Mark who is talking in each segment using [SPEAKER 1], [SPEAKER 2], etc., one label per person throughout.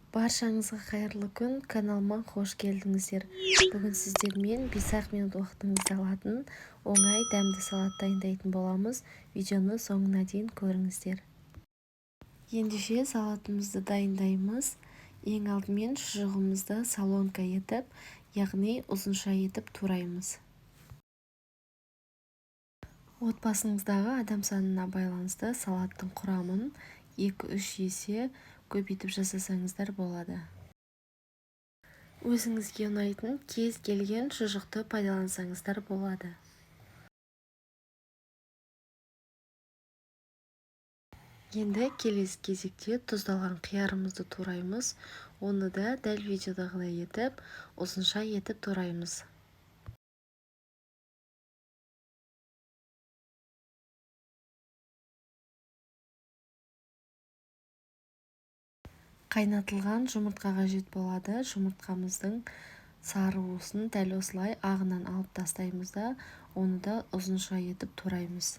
[SPEAKER 1] Баршаңызға қайырлы күн, каналыма қош келдіңіздер. Бүгін сіздермен 5-ақ минут уақытыңызды алатын оңай дәмді салат дайындайтын боламыз. Видеоны соңына дейін көріңіздер. Ендеше салатымызды дайындаймыз. Ең алдымен шұжығымызды солонка етіп, яғни ұзынша етіп тураймыз. Отбасыңыздағы адам санына байланысты салаттың құрамын 2-3 есе көбейтіп жасасаңыздар болады. Өзіңізге ұнайтын кез келген шұжықты пайдалансаңыздар болады. Енді келесі кезекте тұздалған қиярымызды тураймыз. Оны да дәл видеодағыдай етіп, ұзынша етіп тураймыз. Қайнатылған жұмыртқа қажет болады. Жұмыртқамыздың сары уысын дәл осылай ағынан алып тастаймыз да, оны да ұзынша етіп тураймыз.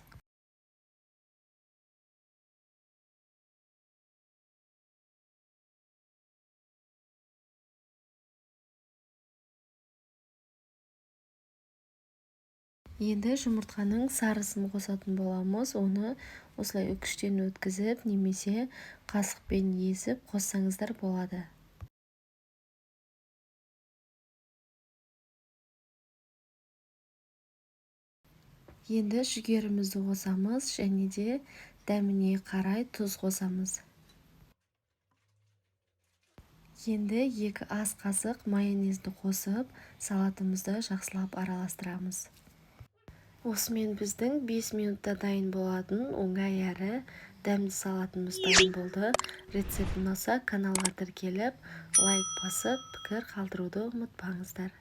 [SPEAKER 1] Енді жұмыртқаның сарысын қосатын боламыз. Оны осылай үкіштен өткізіп, немесе қасықпен езіп қоссаңыздар болады. Енді жүгерімізді қосамыз және де дәміне қарай тұз қосамыз. Енді 2 ас қасық майонезді қосып, салатымызды жақсылап араластырамыз. Осымен біздің 5 минутта дайын болатын оңай әрі дәмді салатымыз дайын болды. Рецепт ұнаса каналға тіркеліп, лайк басып, пікір қалдыруды ұмытпаңыздар.